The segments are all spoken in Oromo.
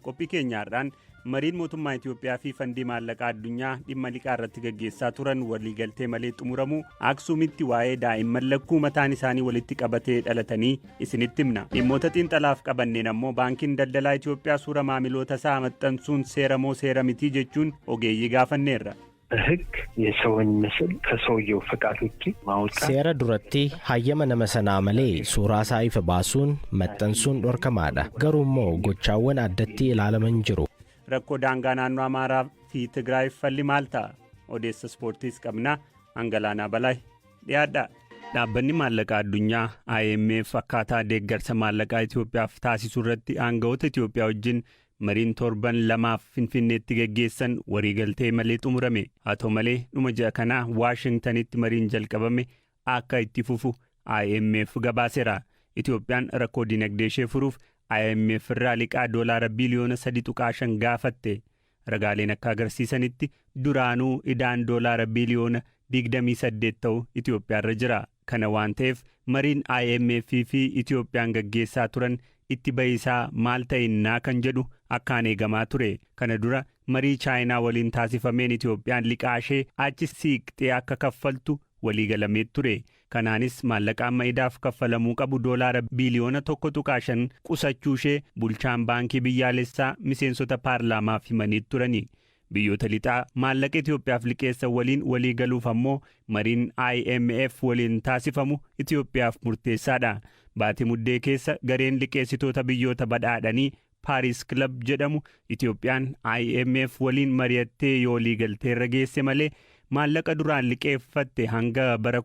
Qophii keenya har'aan mariin mootummaa Itoophiyaa fi Fandii Maallaqaa Addunyaa dhimma liqaa irratti gaggeessaa turan waliigaltee malee xumuramuu, Aksuumitti waa'ee daa'imman lakkuu mataan isaanii walitti qabatee dhalatanii isinitti himna. Dhimmoota xiinxalaaf qabanneen ammoo Baankiin Daldalaa Itoophiyaa suura maamiloota isaa maxxansuun seera moo seera mitii jechuun ogeeyyii gaafanneerra. በህግ የሰውን ምስል ከሰውየው ፈቃድ ውጪ ማውጣት Seera duratti hayyama nama sanaa malee suuraa isaa ifa baasuun maxxansuun dhorkamaadha. Garuu immoo gochaawwan addatti ilaalaman jiru. Rakkoo daangaa naannoo Amaaraa fi Tigraay falli maal ta'a? Odeessa ispoortiis qabna. Angalaanaa Balaay dhiyaadha. Dhaabbanni maallaqa addunyaa IMF akkaataa deeggarsa maallaqaa Itoophiyaaf taasisu irratti aangawoota Itoophiyaa wajjin mariin torban 2f Finfinneetti geggeessan waliigaltee malee xumurame. Haa ta'u malee, dhuma ji'a kanaa Waashingtanitti mariin jalqabame akka itti fufu IMF gabaaseera. Itoophiyaan rakkoo dinagdee ishee furuuf IMF irraa liqaa doolaara biliyoona 3.5 gaafatte. Ragaaleen akka agarsiisanitti duraanuu idaan doolaara biliyoona 28 ta'u Itoophiyaarra jira. Kana waan ta'eef, mariin IMF fi Itoophiyaan gaggeessaa turan itti bahisaa maal ta'innaa kan jedhu akkaan eegamaa ture. Kana dura marii Chaayinaa waliin taasifameen Itoophiyaan liqaa ishee achi siiqxee akka kaffaltu waliigalamee ture. Kanaanis maallaqa amma idaaf kaffalamuu qabu doolaara biliyoona 1.5 qusachuu ishee bulchaan baankii biyyaalessaa miseensota paarlaamaaf himanii turani. Biyyoota lixaa maallaqa Itoophiyaaf liqeessan waliin walii galuuf ammoo mariin IMF waliin taasifamu Itoophiyaaf murteessaadha. Baatii Muddee keessa gareen liqeessitoota biyyoota badhaadhanii Paaris Club jedhamu Itoophiyaan IMF waliin mari'attee yoo waliigalteerra geesse malee maallaqa duraan liqeeffatte hanga bara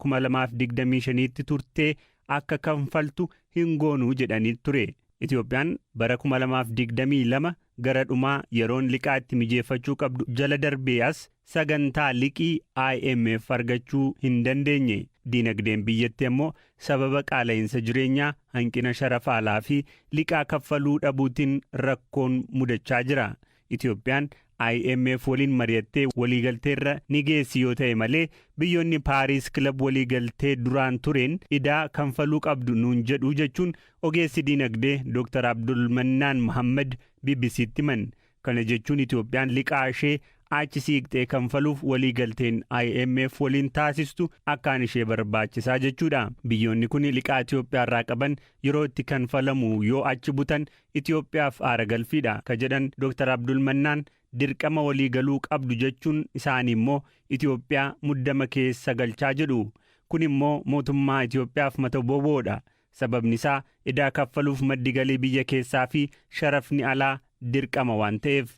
2025tti turtee akka kanfaltu hin goonuu jedhanii ture. Itoophiyaan bara 2022 gara dhumaa yeroon liqaa itti mijeeffachuu qabdu jala darbee as sagantaa liqii IMF argachuu hin dandeenye. Diinagdeen biyyattii ammoo sababa qaala'insa jireenyaa, hanqina sharafa alaa fi liqaa kaffaluu dhabuutiin rakkoon mudachaa jira. Itoophiyaan IMF waliin mari'attee waliigalteerra ni geessi yoo ta'e malee, biyyoonni Paaris Club waliigaltee duraan tureen idaa kanfaluu qabdu nuun jedhu jechuun ogeessi diinagdee Dr. Abdul Mannaan Muhammad BBCtti himan. Kana jechuun Itoophiyaan liqaa ishee achi siiqxee kanfaluuf waliigalteen IMF waliin taasistu akkaan ishee barbaachisaa jechuudha. Biyyoonni kun liqaa Itoophiyaa irraa qaban yeroo itti kanfalamu yoo achi butan Itoophiyaaf aara galfiidha ka jedhan Dr. Abdul Mannaan, dirqama waliigaluu qabdu jechuun isaanii immoo Itoophiyaa muddama keessa galchaa jedhu. Kun immoo mootummaa Itoophiyaaf mata boboodha. Sababni isaa idaa kaffaluuf maddi galii biyya keessaa fi sharafni alaa dirqama waan ta'eef.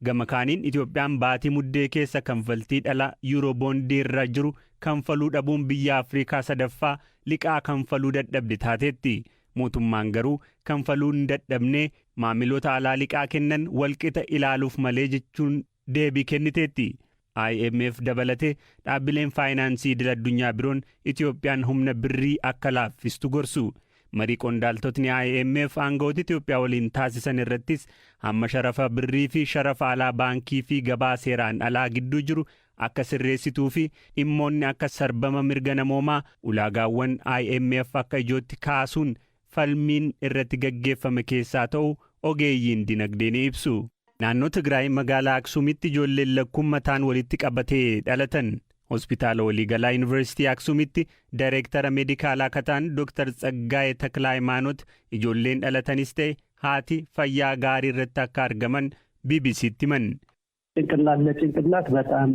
Gama kaaniin, Itoophiyaan baatii Muddee keessa kanfaltii dhala yuuroboondii irra jiru kanfaluu dhabuun biyya Afrikaa sadaffaa liqaa kanfaluu dadhabde taateetti. Mootummaan garuu kanfaluu hin dadhabne, maamiloota alaa liqaa kennan walqixa ilaaluuf malee jechuun deebii kenniteetti. IMF dabalatee dhaabbileen faayinaansii idil addunyaa biroon Itoophiyaan humna birrii akka laaffistu gorsu. Marii qondaaltotni IMF aangawoota Itoophiyaa waliin taasisan irrattis hamma sharafa birrii fi sharafa alaa baankii fi gabaa seeraan alaa gidduu jiru akka sirreessituu fi dhimmoonni akka sarbama mirga namoomaa ulaagaawwan IMF akka ijootti kaasuun falmiin irratti gaggeeffame keessaa ta'u ogeeyyiin dinagdee ni ibsu. Naannoo Tigraay magaalaa Aksuumitti ijoolleen lakkuun mataan walitti qabatee dhalatan. Hospitaala waliigalaa Yuunivarsiitii Aksuumitti daayireektara meedikaalaa kataan Dr. Tsaggaayee Taklaa Hayimaanoot ijoolleen dhalatanis ta'e haati fayyaa gaarii irratti akka argaman BBCtti himan. ጭንቅላት ለጭንቅላት በጣም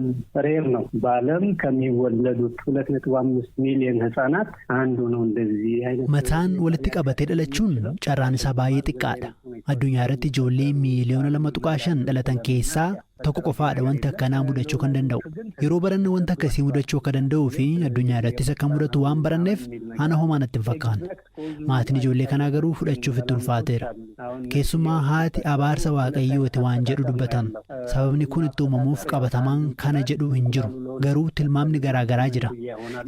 ሬር ነው። በዓለም ከሚወለዱት 2.5 ሚሊዮን ህጻናት አንዱ ነው። እንደዚህ አይነት Mataan walitti qabatee dhalachuun carraan isaa baay'ee xiqqaadha. Addunyaa irratti ijoollee miiliyoona 2.5 dhalatan keessaa tokko qofaadha wanti akkanaa mudachuu kan danda'u. Yeroo baranne wanta akkasii mudachuu akka danda'uu fi addunyaa irrattis akka mudatu waan baranneef ana homaa natti hin fakkaanne. Maatiin ijoollee kanaa garuu fudhachuuf itti ulfaateera. Keessumaa haati abaarsa waaqayyooti waan jedhu dubbatan. Sababni kun itti uumamuuf qabatamaan kana jedhu hin jiru. Garuu tilmaamni garaa garaa jira.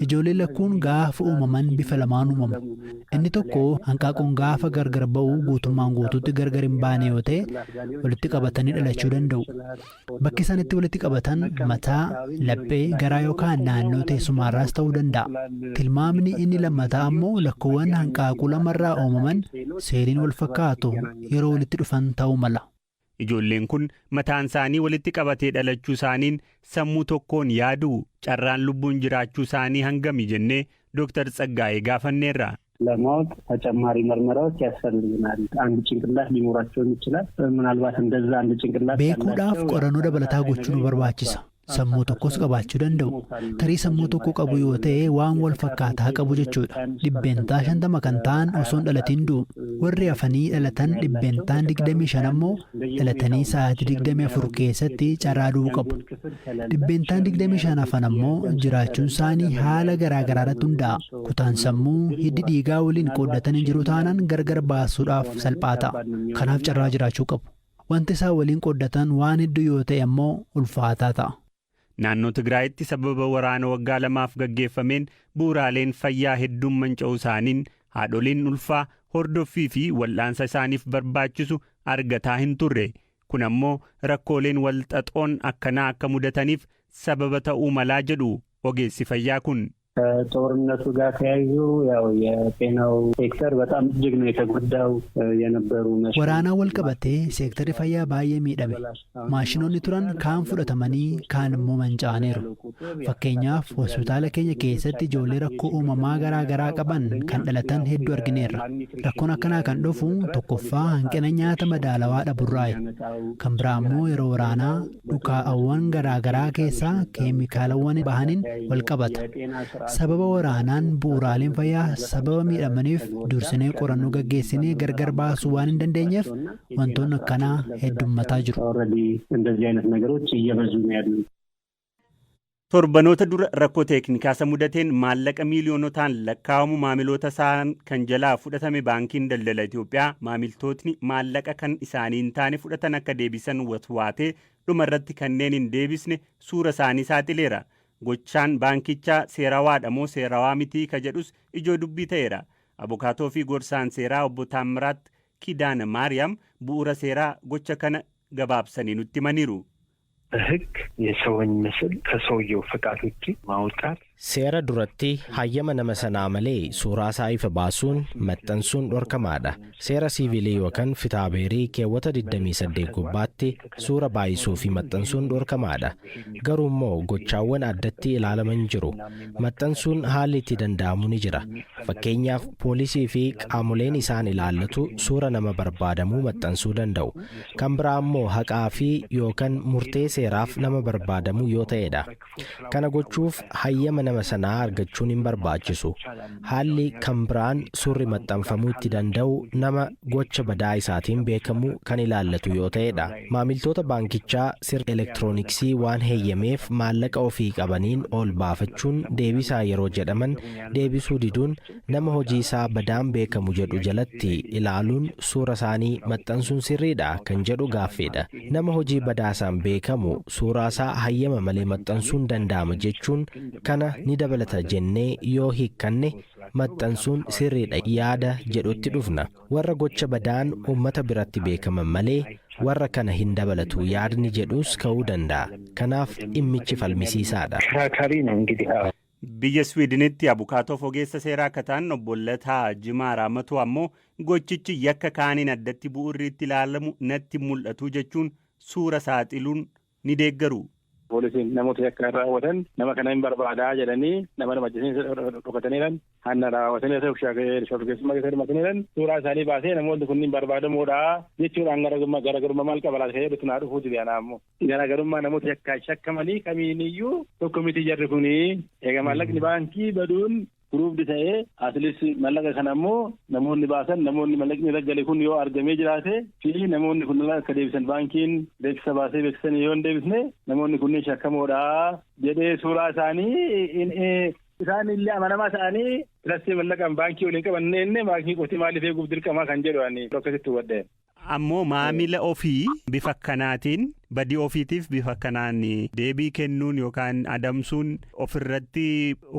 Ijoolleen lakkuun gaafa uumaman bifa lamaan uumamu. Inni tokko hanqaaquun gaafa gargar ba'u guutummaan guutuutti gargar hin baane yoo ta'e, walitti qabatanii dhalachuu danda'u. Bakki isaan itti walitti qabatan mataa, laphee, garaa yookaan naannoo teessumaarraas ta'uu danda'a. Tilmaamni inni lammataa ammoo lakkoowwan hanqaaquu lamarraa uumaman seeliin wal fakkaatu yeroo walitti dhufan ta'uu mala. Ijoolleen kun mataan isaanii walitti qabatee dhalachuu isaaniin sammuu tokkoon yaaduu carraan lubbuun jiraachuu isaanii hangami jennee Dooktar Tsaggaayee gaafanneerra. ለማወቅ ተጨማሪ ምርመራዎች ያስፈልጉናል። አንድ ጭንቅላት ሊኖራቸውም ይችላል። ምናልባት እንደዛ አንድ ጭንቅላት Beekuudhaaf qorannoo dabalataa gochuu nu barbaachisa. Sammuu tokkos qabaachuu danda'u. Tarii sammuu tokko qabu yoo ta'e waan wal fakkaataa qabu jechuudha. 50% kan ta'an osoo hin dhalatiin du'u. Warri hafanii dhalatan 25% ammoo dhalatanii sa'aatii 24 keessatti carraa du'uu qabu. 25% hafan ammoo jiraachuun isaanii haala garaa garaa irratti hundaa'a. Kutaan sammuu hiddi dhiigaa waliin qooddatan hin jiru taanaan gargar baasuudhaaf salphaa ta'a. Kanaaf carraa jiraachuu qabu. Wanti isaan waliin qooddatan waan hedduu yoo ta'e ammoo ulfaataa ta'a. Naannoo Tigraayitti sababa waraana waggaa 2f gaggeeffameen bu'uuraaleen fayyaa hedduun manca'uu isaaniin haadholiin ulfaa hordoffii fi wal'aansa isaaniif barbaachisu argataa hin turre. Kun ammoo rakkooleen walxaxoon akkanaa akka mudataniif sababa ta'uu malaa jedhu ogeessi fayyaa kun. ከጦርነቱ ጋር ተያይዞ ያው የጤናው ሴክተር በጣም እጅግ ነው የተጎዳው። የነበሩ Waraanaa wal qabatee seektarri fayyaa baay'ee miidhame. Maashinoonni turan kaan fudhatamanii kaan immoo manca'aniiru. Fakkeenyaaf hospitaala keenya keessatti ijoollee rakkoo uumamaa garaa garaa qaban kan dhalatan hedduu argineerra. Rakkoon akkanaa kan dhufu tokkoffaa hanqina nyaata madaalawaa dhaburraayi. Kan biraa immoo yeroo waraanaa dhukaa'awwan garaa garaa keessaa keemikaalawwan bahaniin wal qabata. Sababa waraanaan bu'uuraaleen fayyaa sababa miidhamaniif dursinee qorannoo gaggeessinee gargar baasuu waan hin dandeenyeef wantoonni akkanaa heddummataa jiru. ኦልሬዲ እንደዚህ አይነት ነገሮች እየበዙ ነው ያሉት። Torbanoota dura rakkoo teeknikaa isa mudateen maallaqa miiliyoonotaan lakkaa'amu maamiloota isaan kan jalaa fudhatame baankiin daldala Itoophiyaa maamiltootni maallaqa kan isaanii hin taane fudhatan akka deebisan watwaatee dhumarratti kanneen hin deebisne suura isaanii saaxileera. Gochaan baankichaa seerawaadha moo seerawaa mitii ka jedhus ijoo dubbii ta'eera. Abukaatoo fi gorsaan seeraa obbo Taammiraat Kidaana Maariyaam bu'uura seeraa gocha kana gabaabsanii nutti himaniiru. በሕግ የሰውን ምስል ከሰውየው ፈቃድ ውጪ ማውጣት Seera duratti hayyama nama sanaa malee suuraa isaa ifa baasuun maxxansuun dhorkamaadha. Seera siivilii yookaan fitaabeerii keewwata 28 gubbaatti suura baay'isuu fi maxxansuun dhorkamaadha. Garuu immoo gochaawwan addatti ilaalaman jiru. Maxxansuun haalli itti danda'amu ni jira. Fakkeenyaaf poolisii fi qaamoleen isaan ilaallatu suura nama barbaadamuu maxxansuu danda'u. Kan biraa immoo haqaa fi yookaan murtee seeraaf nama barbaadamu yoo ta'edha. Kana gochuuf hayyama nama sanaa argachuun hin barbaachisu. Haalli kan biraan suurri maxxanfamuu itti danda'u nama gocha badaa isaatiin beekamu kan ilaallatu yoo ta'edha. Maamiltoota baankichaa sirna elektirooniksii waan heeyyameef maallaqa ofii qabaniin ol baafachuun deebisaa yeroo jedhaman deebisuu diduun nama hojii isaa badaan beekamu jedhu jalatti ilaaluun suura isaanii maxxansuun sirriidha kan jedhu gaaffiidha. Nama hojii badaasaan beekamu suuraa isaa hayyama malee maxxansuun danda'ama jechuun kana ni dabalata jennee yoo hiikkanne maxxansuun sirriidha yaada jedhutti dhufna. Warra gocha badaan uummata biratti beekaman malee warra kana hin dabalatu yaadni jedhus ka'uu danda'a. Kanaaf dhimmichi falmisiisaadha. አከራካሪ ነው እንግዲህ አዎ። Biyya Swiidinitti abukaatoof ogeessa seeraa akka ta'an obbo Lataa Jimaa Raamatuu ammoo gochichi yakka kaaniin addatti bu'uurri itti ilaalamu natti mul'atu jechuun suura saaxiluun ni deeggaru. Poolisiin namoota yakka raawwatan nama kana hin barbaadaa jedhanii nama nama ajjeesanii dhokataniiran hanna raawwatanii shororkeessummaa keessa hirmaataniiran suuraa isaanii baasee namoonni kunniin barbaadamoodha jechuudhaan garaagarummaa maal qaba laata jedhutu naa dhufuu jira anaa ammoo. Garaagarummaa namoota yakkaan shakkamanii kamiiniyyuu tokko miti jarri kunii egaa maallaqni baankii baduun kuruufdi ta'ee asilis maallaqa kana ammoo namoonni baasan namoonni maallaqni raggale kun yoo argamee jiraate fi namoonni kun akka deebisan baankiin beeksisa baasee beeksisan yoo hin deebisne namoonni kunneen shakkamoodha jedhee suuraa isaanii isaan illee amanamaa ta'anii tirastii mallaqaan baankii waliin qaban inni baankii qofti maaliif eeguuf dirqamaa kan jedhu ani akkasitti hubadhe. Ammoo maamila ofii bifa akkanaatiin badii ofiitiif bifa akkanaan deebii kennuun yookaan adamsuun ofirratti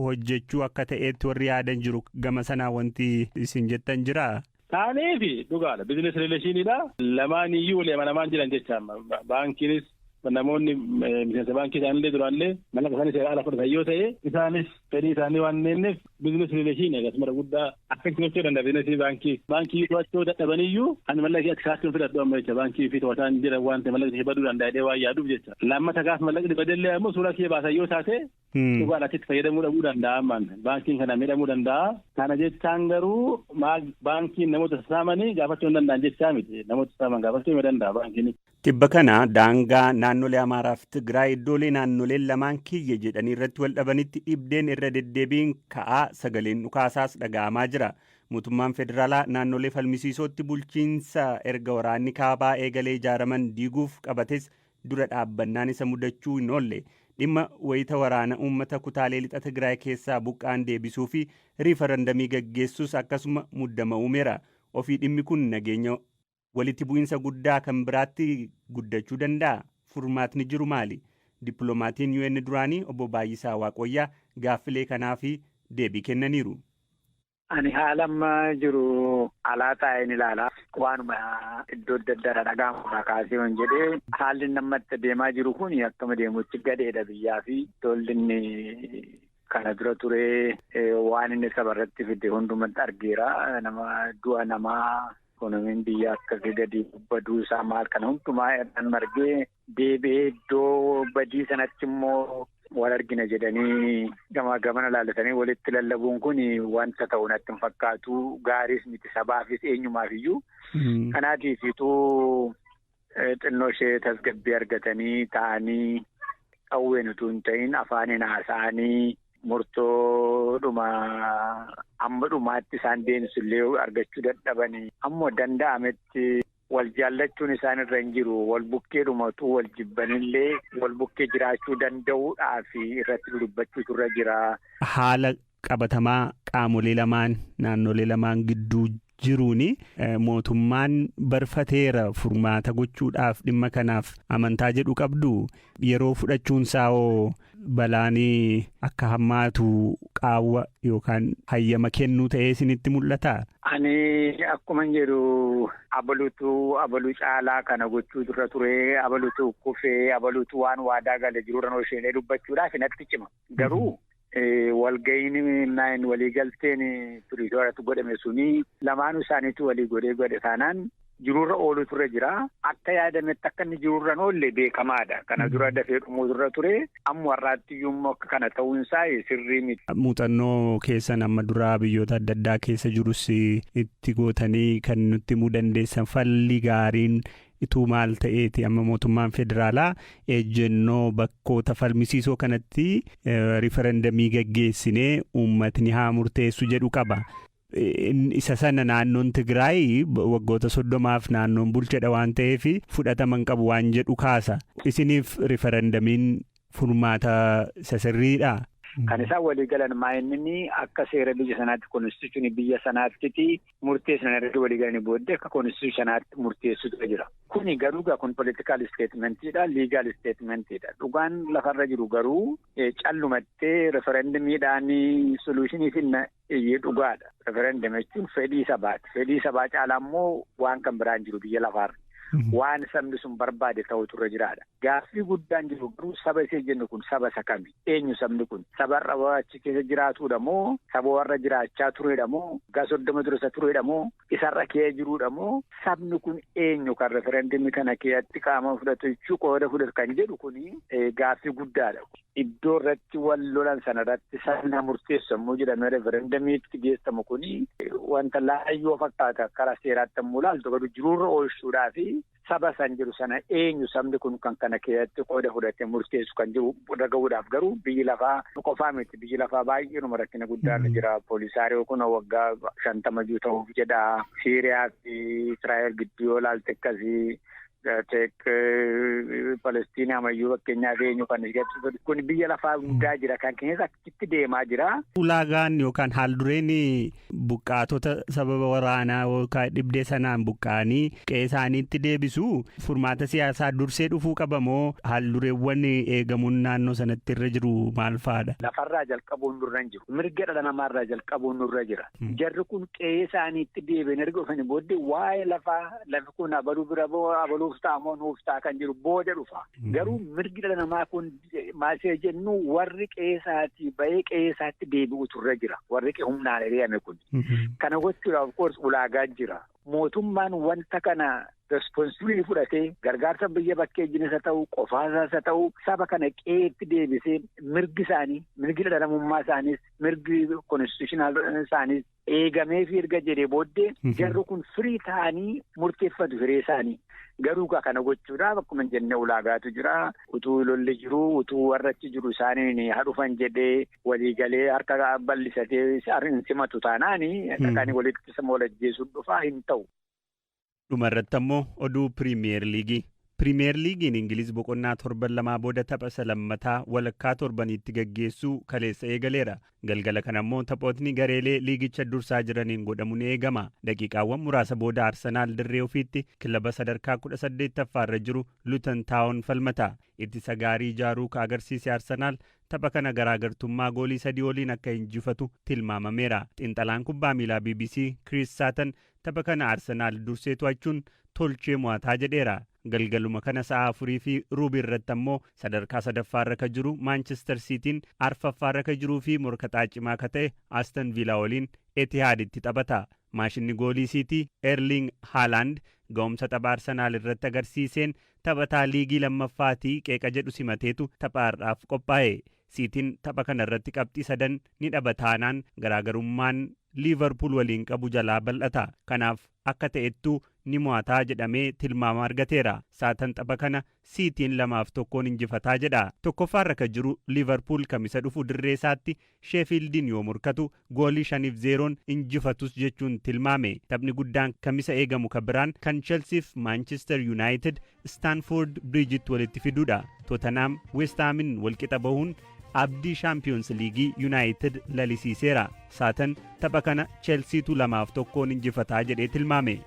hojjechuu akka ta'etti warri yaadan jiru gama sanaa wanti isin jettan jiraa? Taaneefi dhugaadha. Business relationiidha. Lamaan iyyuu walii amanamaan jiran jecha baankiinis namoonni miseensa baankii isaanillee duraanillee mallaqa isaanii seera ala fudhatan yoo ta'e isaanis fedhii isaanii waan hin eenyeef Business relation akkasuma guddaa akka gochuu danda'a biizinasii baankii. Baankii to'achuu dadhabaniyyuu ani mallaqa akka kaartiin fudhadhu amma jecha baankii fi to'ataan jira waan ta'e mallaqni baduu danda'a jedhee waan yaaduuf jecha. Lammata gaafa mallaqni badellee ammoo suuraa kee baasan yoo taate dhugaan achitti fayyadamuu dhabuu danda'a ammaan baankiin kana miidhamuu danda'a. Kana jechaan garuu baankiin namoota saamanii gaafachuu hin danda'an jechaa miti namoota saaman gaafachuu hin danda'a baankiin. Tibba kana daangaa naannolee Amaaraa fi Tigraay iddoolee naannoleen lamaan kiyya jedhanii irratti wal dhabanitti dhibdeen irra deddeebiin ka'aa sagaleen dhukaasaas dhaga'amaa jira. Mootummaan federaalaa naannolee falmisiisootti bulchiinsa erga waraanni kaabaa eegalee ijaaraman diiguuf qabates dura dhaabbannaan isa mudachuu hin oolle. Dhimma wayita waraana uummata kutaalee lixa Tigraay keessaa buqqaan deebisuu fi riifarandamii gaggeessus akkasuma muddama uumeera. Ofii dhimmi kun nageenya walitti bu'iinsa guddaa kan biraatti guddachuu danda'a. Furmaatni jiru maali? Dippiloomatiin UN duraanii obbo Baay'isaa Waaqoyyaa gaaffilee kanaaf deebii kennaniiru. Ani haala amma jiru alaa taa'een ilaala. Waanuma iddoo adda addaadhaa dhaga'amu kaasee waan jedhee haalli namatti deemaa jiru kun akkama deemutti gadheedha biyyaa fi lolli inni kana dura turee waan inni saba irratti fide hundumatti argeera. Nama du'a namaa ikoonomiin biyya akka gadi baduu isaa maal kana hundumaa irraan margee deebi'ee iddoo badii sanatti immoo wal argina jedhanii gamaa gamana laallatanii walitti lallabuun kun wanta ta'u natti hin fakkaatu. Gaariis miti sabaafis eenyumaaf iyyuu. Kanaatiif ituu xinnoo ishee tasgabbii argatanii taa'anii qawween utuu hin ta'in afaaniin haasa'anii murtoodhuma amma dhumaatti isaan deemsu illee argachuu dadhabanii ammoo danda'ametti wal jaallachuun isaan irra hin jiru. Wal bukkeedhuma utuu wal jibbanillee wal bukkee jiraachuu danda'uudhaaf irratti dubbachuutu irra jira. Haala qabatamaa qaamolee lamaan naannolee lamaan gidduu jiruun mootummaan barfateera furmaata gochuudhaaf dhimma kanaaf amantaa jedhu qabdu yeroo fudhachuun saa'oo balaan akka hammaatu qaawwa yookaan hayyama kennuu ta'ee isinitti mul'ata. Ani akkuma jedhu abaluutu abaluu caalaa kana gochuu dura ture abaluutu kufee abaluutu waan waadaa galee jiru isheenee dubbachuudhaaf natti cima. Garuu walga'iin waliigalteen Piriitooriyaatti godhame suni lamaanuu isaaniitu walii godhee godhe taanaan jiruurra oolutu irra jira. Akka yaadametti akka inni jiruurra hin oolle beekamaadha. Kana dura dafee dhumuutu irra ture. Amma warraatti iyyuu akka kana ta'uun isaa sirrii miti. Muuxannoo keessan amma duraa biyyoota adda addaa keessa jirus itti gootanii kan nutti himuu dandeessan falli gaariin ituu maal ta'eeti amma mootummaan federaalaa ejjennoo bakkoota falmisiisoo kanatti riifarandamii gaggeessinee uummatni haa murteessu jedhu qaba. Isa sana naannoon Tigraay waggoota 30 naannoon bulchedha waan ta'eef fudhataman qabu waan jedhu kaasa. Isiniif riifarandamiin furmaata isa sirriidha? Kan isaan walii galan maa'inni akka seera biyya sanaatti konstituushinii biyya sanaatti murteessan irratti walii galanii booddee akka konstituushinii sanaatti murteessutu jira. Kuni garuu kun politikaal isteetmentiidha, liigaal isteetmentiidha. Dhugaan lafarra jiru garuu callumattee referendamiidhaan soluushinii finna iyyee dhugaadha. Referendam jechuun fedhii sabaati. Fedhii sabaa caalaa immoo waan kan biraan jiru biyya lafaarra. Waan sabni sun barbaade ta'utu irra jiraadha. Gaaffii guddaan jiru garuu saba isee jennu kun saba isa kami? Eenyu sabni kun? Sabarra achi keessa jiraatudha moo? Saba warra jiraachaa turedha moo? Waggaa 30 dura isa turedha moo? Isarra kee jirudha moo? Sabni kun eenyu kan referendamii kana keessatti qaama fudhatu jechuu qooda fudhatu kan jedhu kuni gaaffii guddaadha. Iddoo irratti wal lolan sana irratti sabna murteessu immoo jedhamee referendamiitti geessamu kuni wanta laayyoo fakkaata karaa seeraatti immoo ilaaltu garuu jiruurra oolchuudhaa fi saba san jiru sana eenyu sabni kun kan kana keessatti qooda fudhatee murteessu kan jiru dhagahuudhaaf garuu biyyi lafaa qofaa miti. Biyyi lafaa baay'eenuma rakkina guddaarra jira. Poolisaariyoo kun waggaa 50 jiru ta'uuf jedha. Siiriyaa fi Israa'el gidduu yoo ilaalte akkasii. Teek Palestiinaa ammayyuu fakkeenyaaf eenyu kan kun biyya lafaa hundaa jira kan keessa achitti deemaa jira. Ulaagaan yookaan haaldureen buqqaatota sababa waraanaa yookaan dhibdee sanaan buqqa'anii qe'ee isaaniitti deebisu furmaata siyaasaa dursee dhufuu qaba moo haaldureewwan eegamuun naannoo sanatti irra jiru maal fa'aadha? Lafarraa jalqabuun nurra hin jiru. Mirga dhala namaarraa jalqabuun nurra jira. Jarri kun qe'ee isaaniitti deebiin erga dhufanii booddee waa'ee lafaa lafi kun abaluu bira abaluuf ta'amoo nuuf ta'a kan jiru booda dhufa. Garuu mirgi dhala namaa kun maal jennu, warri qe'eesaatii bahee qe'eesaatti deebi'utu irra jira. Warri humnaan ari'ame kun. Kana gochuudhaaf, of course, ulaagaa jira. Mootummaan wanta kana responsibility fudhatee, gargaarsa biyya bakkee jinis haa ta'u, qofaasaas haa ta'u, saba kana qe'eetti deebisee, mirgi isaanii, mirgi dhala namummaa isaaniis, mirgi constitutional isaaniis eegamee fi erga jedhee booddee, jarri kun firii ta'anii murteeffatu hiree isaanii. Garuu kana gochuudhaaf, akkuma jenne, ulaagaatu jira. Utuu lolli jiru, utuu warra achi jiru isaaniin hadhufan jedhee waliigalee harka bal'isatee hin simatu taanaani, dhaqanii walitti sama wal ajjeesuun dhufaa hin ta'u. Dhumarratti ammoo oduu Piriimiyeer Liigii. Piriimiyeer Liigiin Ingiliz boqonnaa torban 2 booda tapha isa lammataa walakkaa torbaniitti gaggeessuu kaleessa eegaleera. Galgala kana immoo taphootni gareelee liigicha dursaa jiraniin godhamu ni eegama. Daqiiqaawwan muraasa booda Arsenaal dirree ofiitti kilaba sadarkaa 18ffaarra jiru Luton Taawon falmata. Ittisa gaarii ijaaruu ka agarsiise Arsenaal tapha kana garaagartummaa goolii 3 oliin akka injifatu tilmaamameera. Xiinxalaan kubbaa miilaa BBC Chris Sutton tapha kana Arsenaal dursee to'achuun tolchee mo'ataa jedheera. Galgaluma kana sa'a 4:15 irratti ammoo sadarkaa sadaffaarra ka jiru Maanchestar Siitiin arfaffaarra ka jiruu fi morkataa cimaa ka ta'e Aston Villaa waliin Etihaaditti taphata. Maashinni goolii Siitii Erling Haaland ga'umsa tapha Arsenaal irratti agarsiiseen taphataa liigii lammaffaatii qeeqa jedhu simateetu tapha har'aaf qophaa'e. Siitiin tapha kana irratti qabxii sadan ni dhaba taanaan, garaagarummaan Liivarpuul waliin qabu jalaa bal'ata. Kanaaf akka ta'ettuu ni mo'ataa jedhamee tilmaama argateera. Saatan tapha kana Siitiin 2-1n injifataa jedha. Tokkoffaarra ka jiru Liivarpuul Kamisa dhufu dirree isaatti Sheefiildiin yoo morkatu goolii 5-0n injifatus jechuun tilmaame. Taphni guddaan Kamisa eegamu ka biraan kan Chelsiif Maanchister Yuunaayitid Istaanfoord Biriijitti walitti fiduudha. Totanaam Weestaamin walqixa bahuun abdii Shaampiyoons Liigii Yuunaayitid lalisiiseera. Saatan tapha kana Chelsiitu 2-1n injifataa jedhee tilmaame.